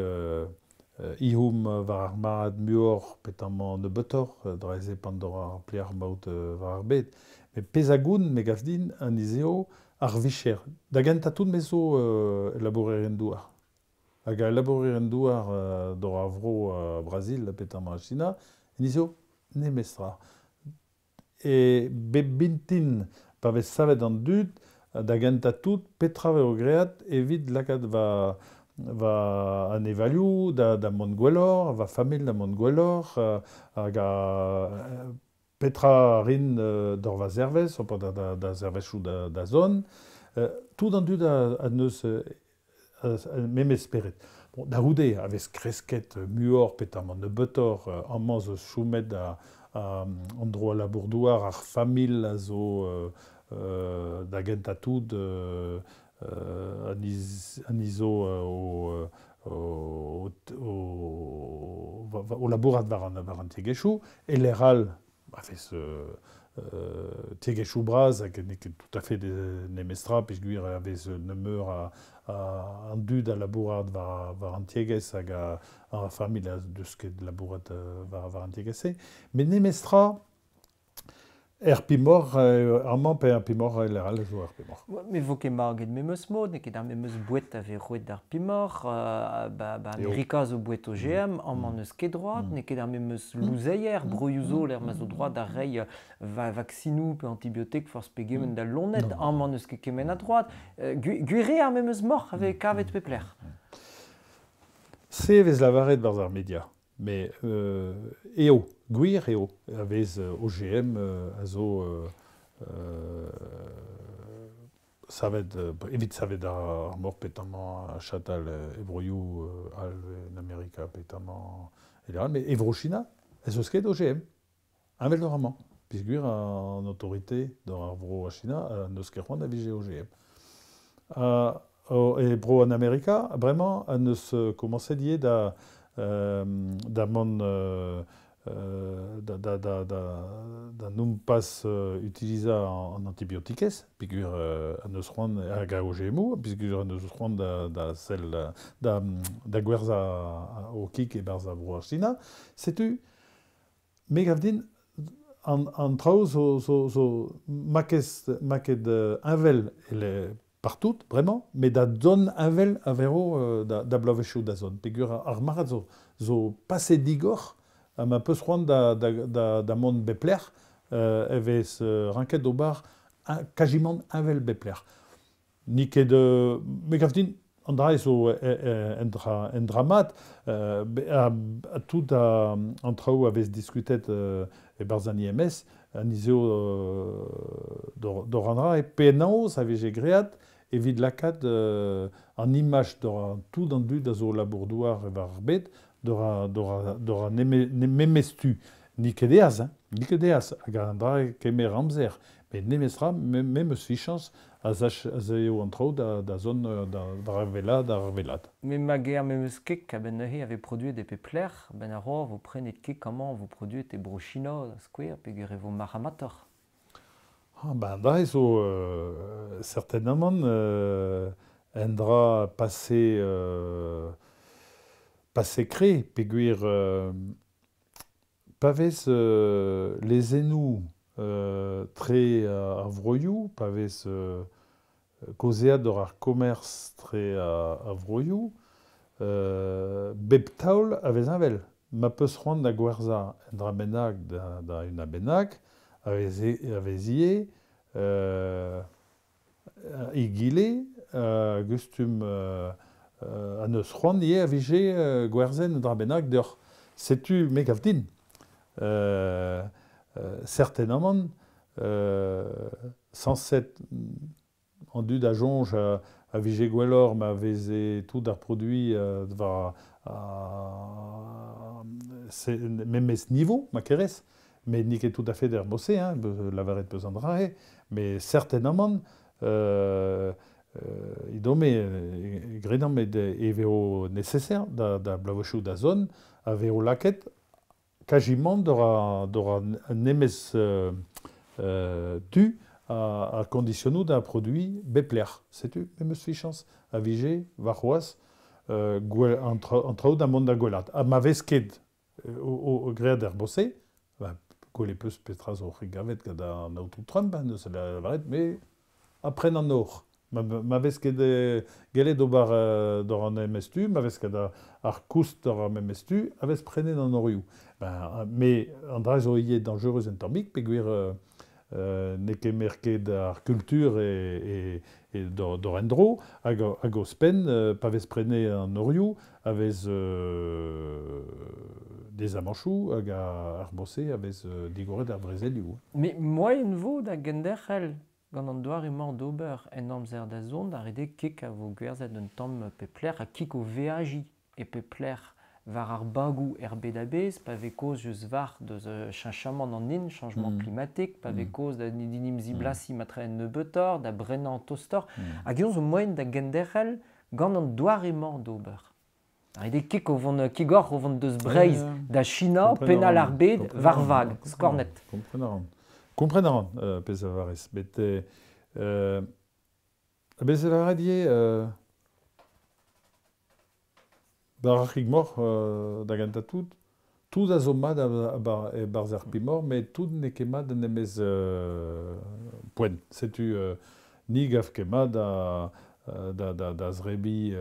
ihom war ar marad muioc'h petamant nebeutoc'h, dre-se pandor ar plear maout war ar bed. Met pezh a goun, me gav din, an izeo ar vicher. Da gentañ tout me zo labourerien douar. Hag a labourerien douar dor ar vro Brazil, petamant China, an izeo nemestra. E bep bintin pa vez savet an dud, da gentañ tout, petra vez great evit lakaat va an evalioù da mont gwelloc'h, va familh da mont gwelloc'h, hag a petra rin d'or va zervez, op da zervezioù da zon. Tout an dud a neus memes spered. Bon, da c'houde a vez kresket muioc'h petamant nebeutoc'h, amañ zo choumet an dro a labour-douar, ar familh a zo da gentañ tout an izo o labourat war an tiegezhioù, e lec'h all a vez tiegezhioù bras hag n'eo ket tout à fait nemestra, peogwir a vez nemeur an dud a labourat war an tiegezh hag ar familh a deus ket labourat war an tiegezh-se. Met nemestra, er pimor, amañ pe er pimor, e lec'h all zo er pimor.
Met vo ket maget memes mod, n'eo ket ar memes boued a vez roet d'ar pimor, ba Amerika zo boued OGM, amañ n'eus ket droad, n'eo ket ar memes louzeier, broioù zo lec'h ma zo droad da reiñ vaksinoù pe antibiotik forzh pegement da loened, amañ n'eus ket kement a droad. Gwir eo ar memes moc'h a vez kavet pep lec'h.
Se vez lavaret barzh ar media. Mais eo, gwir eo, a vez OGM a zo savet, evit savet ar mor petamant a chatal e broioù al en Amerika petamant e mais e vro China, ez eus ket OGM, avel d'or amañ, peogwir an autorité d'or ar vro a China n'eus ket c'hoant a vije OGM. E bro an Amerika, bremañ, an eus komañset ivez da da mont da non pas utiliza an antibiotikez, peogwir an eus c'hoant hag a OGMO, peogwir an eus c'hoant da sell da gwerzhañ o kig e-barzh ar vro ar China. Setu, me gav din an traoù zo maket heñvel ele partout, bremañ, met da don heñvel a vero da bloavezhioù da zon. Peogwir ar marc'had zo pase digor, ha ma peus c'hoant da mont bep lec'h, e vez ranket d'ober kajimant heñvel bep lec'h. N'eo ket, me gav din, an dra zo en dra mat, tout an traoù a vez diskutet e-barzh an IMS, an izeo d'or an dra, e penaos a veze great evit lakaat an imaj d'or tout an dud a zo labour-douar war ar bed, d'or an memes tu. N'eo ket eaz, hein, n'eo ket eaz, hag an dra kemer amzer. Met nemestra, memes fichañs a eo an traoù da zon da ar velad, ar velad.
Met ma ger memes kek a-benn neuze a vez produet e pep lec'h, ben ar roa vo prenet kek amañ vo produet e bro China, da skouer, peogwir e vo marc'hamatoc'h.
Ah, ben da zo certainement en dra passé kré, peogwir pa vez lezennoù tre ar vroioù, pa vez kaozeat d'or ar komerz tre ar vroioù, bep taol a vez heñvel. Ma peus c'hoant da gwerzhañ en dra bennak da un bennak, a vez ivez egile gustum an eus c'hoant ivez a vije gwerzhañ en dra bennak deoc'h. Setu me gav din. Certainement, 107 an dud a soñj a vije gwelloc'h ma veze tout ar produit war memes niveau, ma kerez, mais n'eo ket tout à fait d'er bose, hein, lavaret peus an drahe, mais certainement, idome, gredan met e veo nécessaire da blavochou da zone, a veo laket, quasiment d'ora nemez tu a conditionnou da produit bepler. Setu, memes fichans, a vije, war c'hoaz, an traoù da mont da gwelat. Ha ma vez ket o graet er bose, ba, gwell peus petra zo gavet gant an aotrou Trump, hein, neus lavaret, mais apren an or. Ma vez ket gellet ober d'or an MSTU, ma vez ket ar koust d'or an MSTU, a vez prenet an orioù. Ben, mais an dra zo ivez dangereux en tammig, peogwir n'eo ket merket ar kultur e d'or endro, hag ouzhpenn, pa vez prenet an orioù, a vez dezamañchoù hag ar bose a vez digoret ar brezelioù.
Mais moaien vo da genderc'hel gant an doare-mañ d'ober en amzer da zont, ar ede kik a vo gwerzhet un tamm pep lec'h ha kik o veajiñ e pep lec'h war ar bagoù er bed a-bezh, pa vez kaoz eus war deus cheñchamant an hin, changement climatique, pa vez kaoz da dinim ziblasiñ matre en nebeutoc'h, da brenañ tostoc'h, hag eo zo moaien da genderc'hel gant an doare-mañ d'ober. Ar ede kik o vont, kigoc'h o vont deus Breizh da China, penal ar bed, war vag, skornet.
Kompren a ran. Kompren a ran, pezh a varez. Bet, bez e lavaret ivez, bar ar c'hig-moc'h da gentañ tout, tout a zo mat e-barzh ar pimoc'h, met tout n'eo ket mat en emez poent. Setu ni gav ket mat da zrebiñ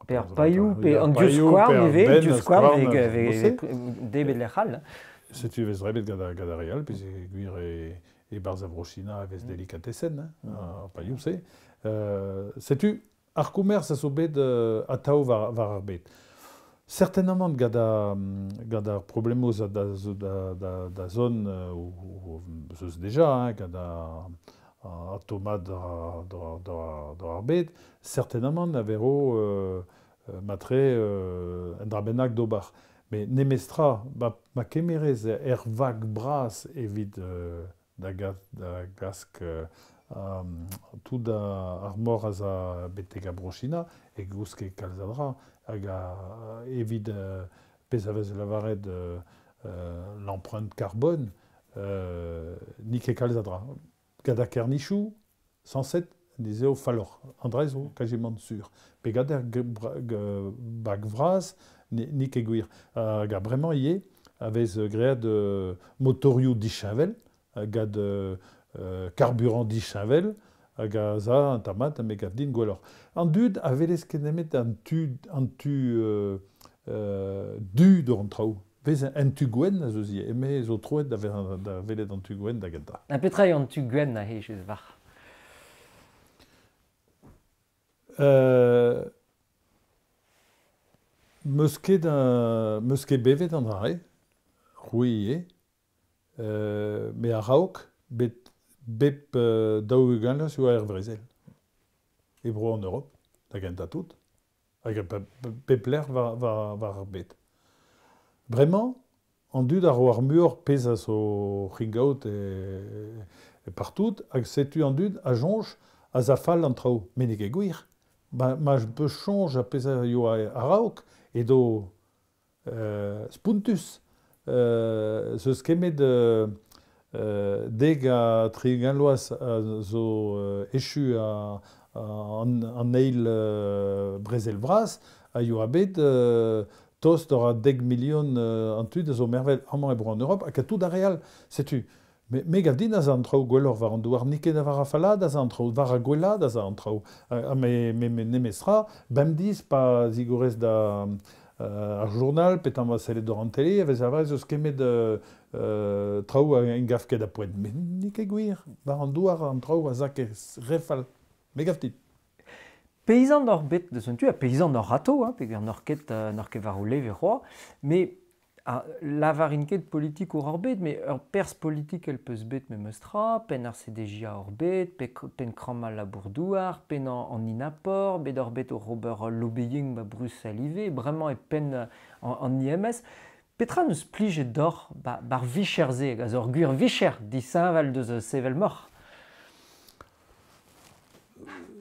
Pe ar pailhoù, pe an divskouarn ivez, divskouarn vez debret lec'h all.
Setu vez drebet gant ar re all, pezh eo gwir e-barzh ar Vro-China e vez delikatesenn, hein, ar pailhoù-se. Setu ar komerz a zo bet atav war ar bed. Certainement gant ar problemoù da zone ou zeus déjà, hein, gant ar tomad d'ar bed, certainement a vero matre un dra bennak d'ober. Mais nemestra, ma kemerez er vag bras evit da glask tout ar mor az a betek a Bro-China, e gouske kalz a dra, hag evit pezh a vez lavaret l'empreinte carbone, ni ket kalz a dra. Gant ar kernichoù, 107, dizeo falloc'h. An dra zo quasiment sur. Pe gant ar bag vras, ni ket gwir. Hag ar bremañ ivez, a vez graet motorioù disheñvel, gant carburant disheñvel, hag a za an tamat me gav din gwelloc'h. An dud a welez ket nemet an tu du d'or an traoù. Vez an tu gwenn a zo zi, eme zo troet da welet an tu gwenn da gentañ.
Ha petra eo an tu gwenn a he, just war?
Meus ket bevet an dra-re, c'hwi ivez, me a-raok bet bep 40 vloaz oa er brezel. E bro an Europe, da gentañ tout, hag pep lec'h war ar bed. Bremañ, an dud a ro ar muioc'h pezh a zo c'hingaout e partout, hag setu an dud a soñj a za fall an traoù. Met n'eo ket gwir. Ma peus soñj a pezh a yoa a-raok, edo spontus. Zeus kemet deg ha 60 vloaz a zo echu an eil brezel vras, a yoa bet tost a 10 milion an tud a zo mervel amañ e bro an Europe, hag a tout ar re all. Setu, me gav din a za an traoù gwelloc'h war an douar, n'eo ket war ar fallad a za an traoù, war ar gwellad a za an traoù. Ha me nemestra, bemdez pa zigorez da ar journal, pe tamm sellet d'or an tele, a vez a eus kemet traoù a engav ket a poent. Met n'eo ket gwir, war an douar an traoù a za ket re fall. Me gav dit.
Peizant ur bet deus un tu, ha peizant ur rato, hein, peogwir n'oc'h ket war o leve c'hoazh, mais lavarin ket politikour ur bet, mais ur perzh politikel peus bet memes tra, penn ar CDJA ur bet, penn kramm al labour-douar, penn an INAPOR, bet ur bet oc'h ober lobbying ba Bruxelles ivez, bremañ e penn an IMS. Petra neus plijet deoc'h bar vicher-se, hag a zo ur gwir vicher disheñvel deus sevel moc'h?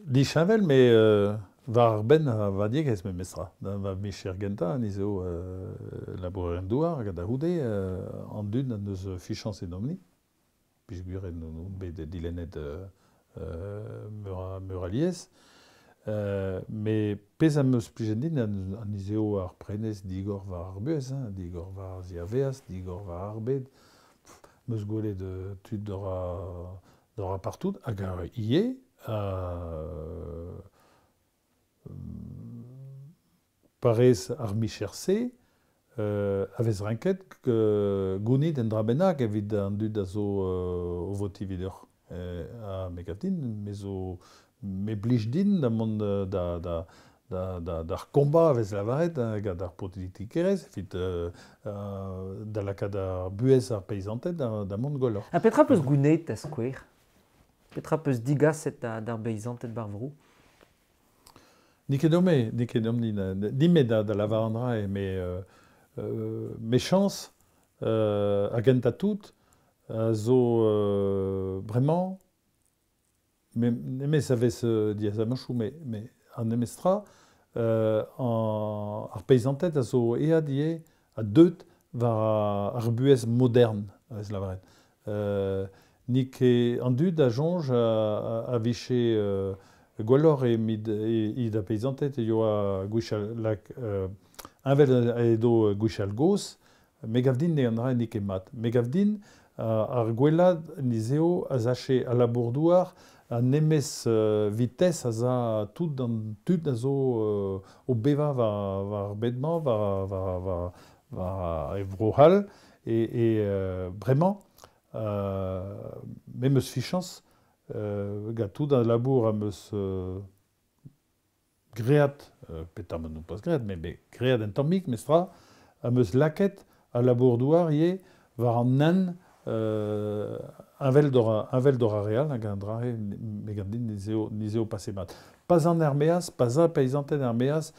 Disheñvel, mais war ar benn va diegezh memestra. Va micher gentañ ni zo labourer en douar hag da c'houde an dud an deus fichañs ennomp-ni. Peogwir en on bet dilennet meur alies. Mais pezh am eus plijet din an izeo ar prenez digor war ar buhez, hein, digor war ziaveaz, digor war ar bed. Meus gwelet tud d'ora partout hag ar ivez parez ar micher-se a vez renket gounit en dra bennak evit an dud a zo o voti evidoc'h. Ha me gav din, me zo me blij din da mont d'ar combat a vez lavaret gant ar politikerezh evit da lakaat ar buhez ar peizanted da mont gwelloc'h.
Ha petra peus gounit da skouer? Petra peus digaset d'ar beizanted bar vro?
N'eo ket deomp-me, n'eo ket deomp-ni, din-me da lavar an dra, mais mes chañs a gentañ tout a zo bremañ, nemez a vez diazamanchoù, mais an nemez tra, ar peizanted a zo eat ivez a deut war ar buhez modern, a vez lavaret. N'eo ket an dud a soñj a vije gwelloc'h e da peizanted e yoa gwechall lak heñvel edo gwechall gozh, me gav din ne an dra n'eo ket mat. Me gav din ar gwellad nizeo a zache a labour-douar a nemez vitesse a za tout an tud a zo o bevañ war ar bed-mañ, war e vro-c'hall e bremañ me 'm eus fichañs gant tout al labour am eus graet, petra ma n'on pas graet, mais graet un tammig, mestra, am eus lakaet al labour-douar ivez war an hent heñvel d'or ar real hag an dra me gav din nizeo pase mat. Pas an er-maez, pas ar peizanted er-maez,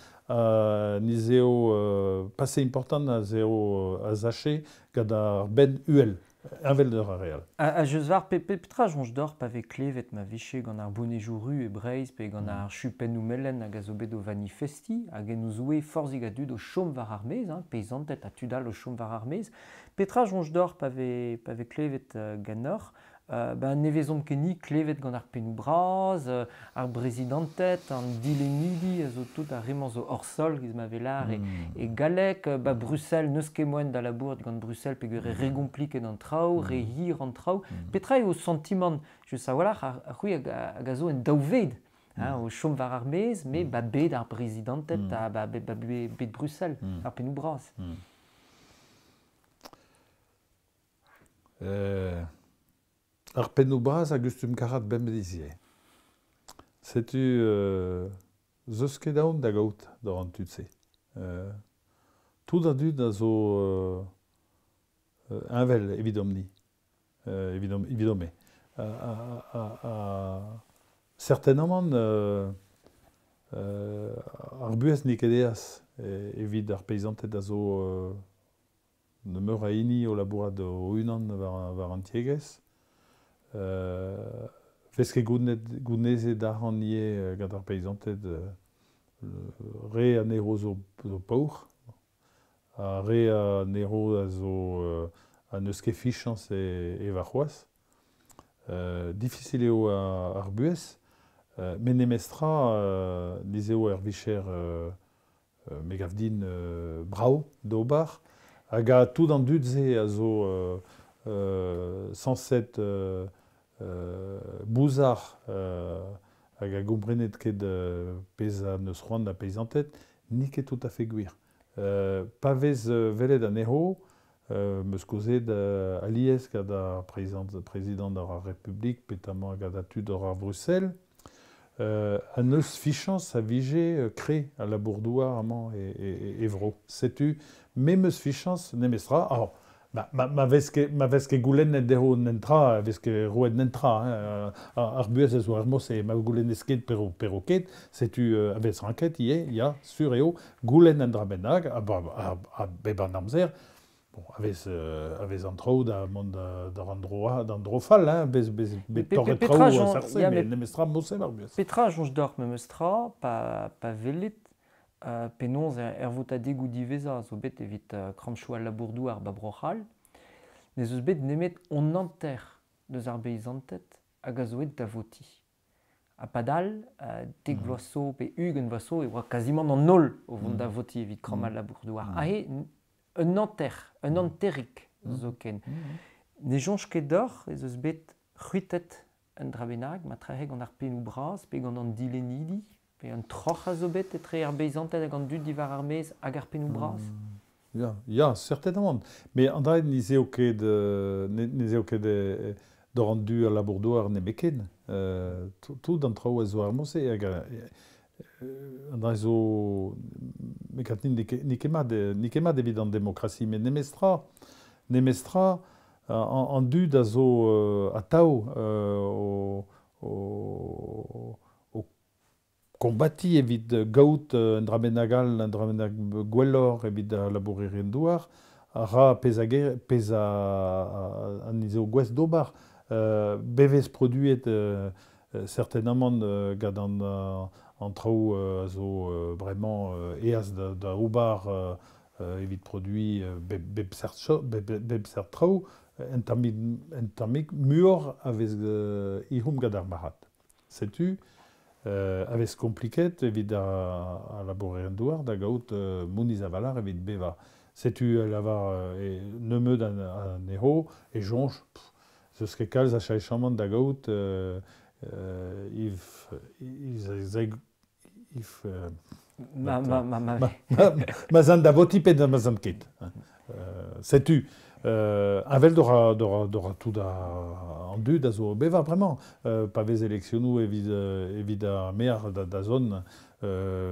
nizeo pase important a zeo a zache gant ar benn uhel. Heñvel d'ur ar real.
A jeus war, petra soñj deoc'h pa vez klevet ma vije gant ar bonejoù ru e Breizh pe gant ar chupennoù melen hag a zo bet o vanifestiñ hag en o zoue forzhig a dud o chom war ar maez, hein, peizanted ha tud all o chom war ar maez. Petra soñj deoc'h pa vez klevet ganeoc'h ben ne vezomp ket ni klevet gant ar pennoù bras, ar brezidanted, an dilennidi a zo tout ar re-mañ zo hors sol, giz ma vez lâr e galleg, ba Bruxelles n'eus ket moaien da labourat gant Bruxelles peogwir re gompliket an traoù, re hir an traoù. Petra eo santimant, just a-walc'h, ar c'hwi hag a zo en daou ved, hein, o chom war ar maez, mais ba bed ar brezidanted ha ba bed Bruxelles, ar pennoù bras.
Ar pennoù bras a gustum karat bemdez ivez. Setu zeus ket aon da gaout d'ar an tud-se. Tout a dud a zo heñvel evidomp-ni, evidomp-me. Certainement ar buhez n'eo ket eas evit ar peizanted a zo nemeur a hini o labourat o-unan war an tiegezh. Vez ket gounezet arc'hant ivez gant ar peizanted re anezho zo paour, ha re anezho a zo a n'eus ket fichañs e warc'hoazh. Difficile eo ar buhez, met nemestra nizeo ar vicher me gav din brav d'ober, hag a tout an dud-se a zo sañset bouzar hag a gomprenet ket pezh a neus c'hoant da peizanted, n'eo ket tout a fait gwir. Pa vez welet anezho, meus kozet alies gant ar prezidant ar Republik, petamant gant ar tud ar Bruxelles, An eus fichañs a vije kre a labour-douar amañ e vro. Setu, me 'm eus fichañs nemestra. Alors, ma vez ket goulennet dezho nentra, vez ket roet nentra, hein, ar buhez a zo ar mose, ma goulennez ket pero ket, setu a vez ranket ivez, ya, sur eo, goulenn an dra bennak, a bep an amzer, bon, a vez an traoù da mont d'an dro fall, hein, bez torret traoù a sarse, mais nemestra mose ar buhez.
Petra soñj deoc'h memestra, pa welit penaos er votadegoù diwezhañ zo bet evit kramchoù al labour-douar ba Bro-C'hall, n'ez eus bet nemet on hanter deus ar beizanted hag a zo aet da votiñ. Ha padal, dek vloaz zo pe 20 vloaz zo e oa kazimant an holl o vont da votiñ evit kramm al labour-douar. Aze, un hanter, un hanterig zoken. Ne soñj ket deoc'h ez eus bet c'hwitet un dra bennak, ma trec'he gant ar pennoù bras pe gant an dilennidi, pe un troc'h a zo bet etre ar beizanted hag an dud diwar ar maez hag ar pennoù bras?
Ya, certainement. Mais an dra ne zeo ket d'or an du al labour-douar nemeken. Tout an traoù a zo ar mose hag an dra zo mekatin n'eo ket mat evit an demokrasi, met nemestra an dud a zo atav o kombati evit gaout un dra bennak all, un dra bennak gwelloc'h evit ar labourerien douar, a ra pezh an izeo gouest d'ober. Bevez produet certainement gant an traoù a zo bremañ eaz da ober evit produit bep seurt traoù, en tammig muioc'h a vez ihom gant ar marc'had. Setu, a vez kompliket evit ar labourerien douar da gaout mouniz a-valar evit bevañ. Setu lavar nemeud anezho e soñj, zeus ket kalz a cheñchamant da gaout ma zan da voti pe ma zan ket. Setu, avel d'ora tout an dud a zo bevañ bremañ. Pa vez eleksionoù evit ar maer da zon,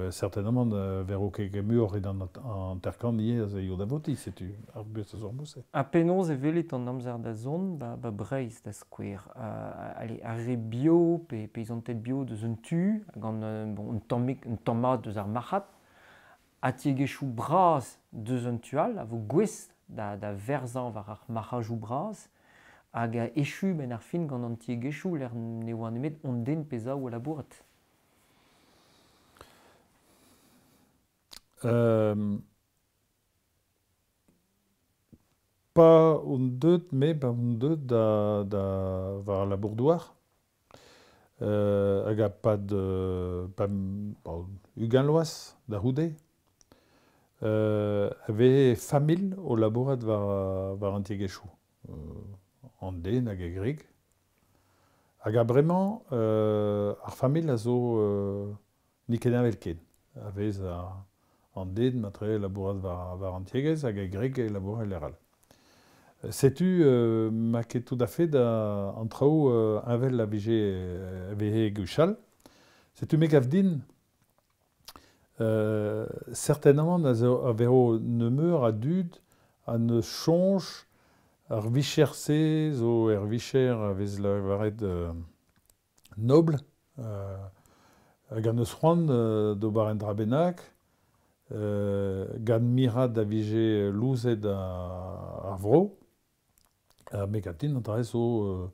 certainement vero ket muioc'h edan an terkan ivez a zo da voti, setu ar buhez a zo ar mose.
Ha penaos e welit an amzer da zont ba Breizh da skouer. Ar re bio pe peizanted bio deus un tu, gant un tamm mat deus ar marc'had, ha tiegezhioù bras deus un tu all a vo gouest da verzañ war ar marc'hajoù bras hag a echu ben ar fin gant an tiegezhioù lec'h ne oa nemet on den pe zaou o labourat.
Pa on deut, me, pa on deut da war al labour-douar, hag a pad ugent loaz da c'houde, a veze familh o labourat war an tiegezhioù, an den hag e gwreg. Hag a bremañ, ar familh a zo n'eo ket heñvel ken. A vez an den matre labourat war an tiegezh hag e gwreg e labourat lec'h all. Setu ma ket tout a fait an traoù heñvel a vije gwechall. Setu me gav din, certainement a vezo nemeur a dud a ne soñj ar vicher-se zo er vicher a vez lavaret nobl, hag an eus c'hoant d'ober un dra bennak, gant mirad a vije louzet ar vro, me gav din an dra zo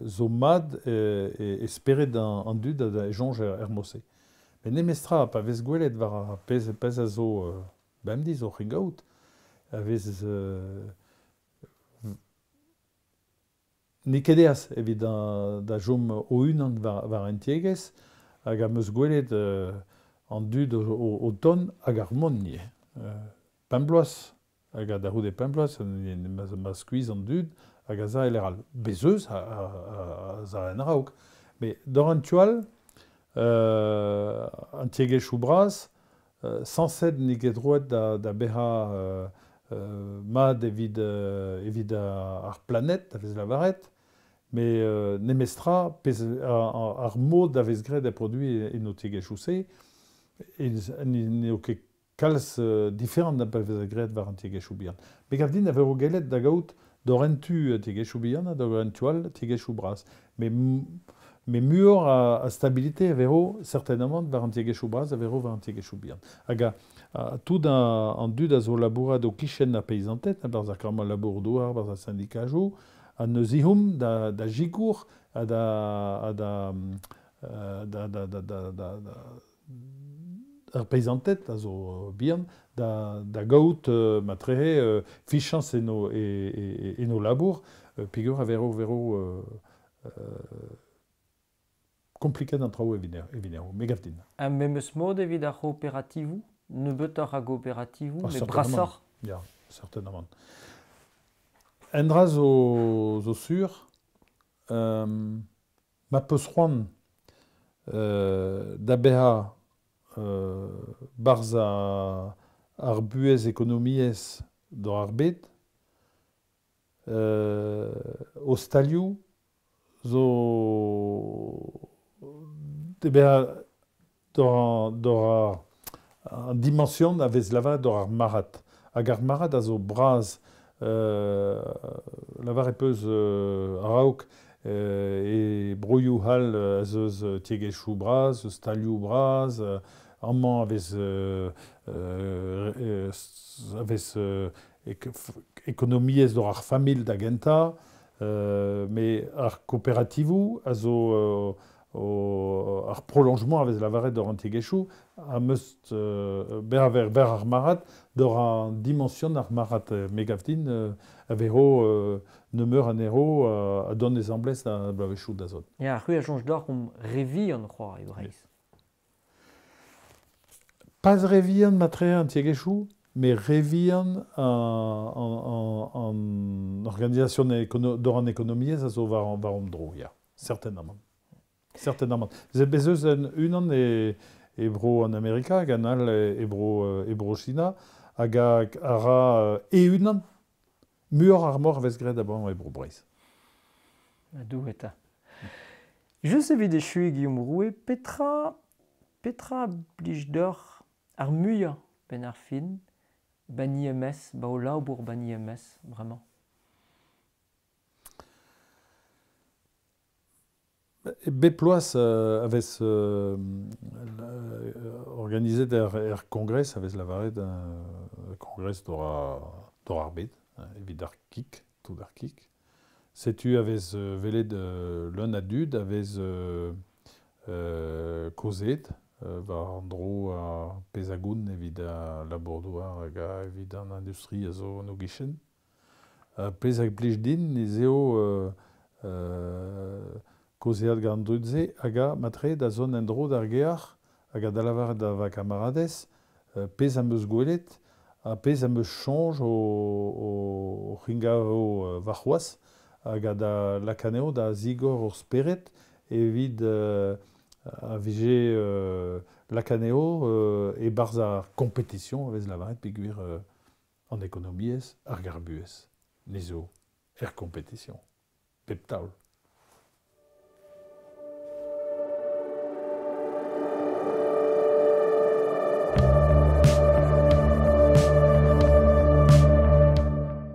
zo mat e spered an dud a soñj er mose. Met nemestra, pa vez gwelet war ar pezh a zo bemdez oc'h e gaout, a vez n'eo ket eas evit da chom o-unan war an tiegezh, hag am eus gwelet an dud o tont hag ar mont ivez. Pemp bloaz, hag a da c'houde pemp bloaz, ma skuizh an dud hag a za e lec'h all. Bez eus a za en a-raok. Met d'or an tu all, an tiegezhioù bras, sañset n'eo ket roet da bezañ mat evit ar planet, a vez lavaret, Me nemestra, pez ar mod a vez graet da produiñ en o tiegezhioù-se, n'eo ket kalz diferant da pa vez graet war an tiegezhioù bihan. Me gav din a vezo gellet da gaout d'hor entu tiegezhioù bihan ha d'hor entu all tiegezhioù bras. Mais muioc'h a stabilité a vezo certainement war an tiegezhioù bras a vezo war an tiegezhioù bihan. Hag a tout an dud a zo labourat o kichen ar peizanted, barzh ar kamp labour douar, barzh ar syndikajoù, a neus ihom da jikour ha da ar peizanted a zo bihan da gaout matrehe fichañs en o labour, peogwir a vero kompliket an traoù evit me gav din.
Ha memes mod evit ar c'hooperativoù, nebeutoc'h a gooperativoù, mais brasoc'h.
Ya, certainement. Un dra zo sur, ma peus c'hoant da bezañ barzh ar buhez ekonomiezh d'ar ar bed, o stalioù zo da bezañ d'ar an dimension a vez lavaret d'ar ar marc'had. Hag ar marc'had a zo bras lavar e peus a-raok e broioù all a zo eus tiegezhioù bras, eus stalioù bras, amañ a vez ekonomiezh d'ar ar familh da gentañ, met ar kooperativoù a zo ar prolongement a vez lavaret d'ar an tiegezhioù a meus ber ar marc'had d'ar an dimension ar marc'had me gav din a vezo nemeur anezho a don ez amblez da bloavezhioù da zont.
Ya, c'hwi a soñj deoc'h omp re vihan c'hoazh e Breizh.
Pas re vihan matre an tiegezhioù, mais re vihan an organisation d'ar an ekonomiezh a zo war an dro, ya, certainement. Certainement. Bez eus unan e bro an Amerika, hag an all e bro China, hag a ra e-unan muioc'h ar mor a vez graet a-bañ e bro Breizh.
Dou eta. Just evit echuiñ Guillaume Roue, petra blij deoc'h ar muiañ benn ar fin, ban IMS, ba o labour ban IMS, bremañ?
Bep ploaz a vez organizet er kongres, a vez lavaret kongres d'or ar bed, evit ar kik, tout ar kik. Setu a vez velet leun a dud, a vez kozet, war an dro a pezagoun evit a labour douar hag evit an industrie a zo an o gichen. Pezh a blij din ez eo kozeat gant dud-se hag a matre da zont en dro d'ar gear hag a da lavaret da va kamaradez pezh am eus gwelet ha pezh am eus soñj o c'hingaro warc'hoazh hag a da lakaneo da zigor ur spered evit a vije lakaneo e-barzh ar compétition a vez lavaret peogwir an ekonomiezh ar garbuez. Ni zo er compétition. Pep taol.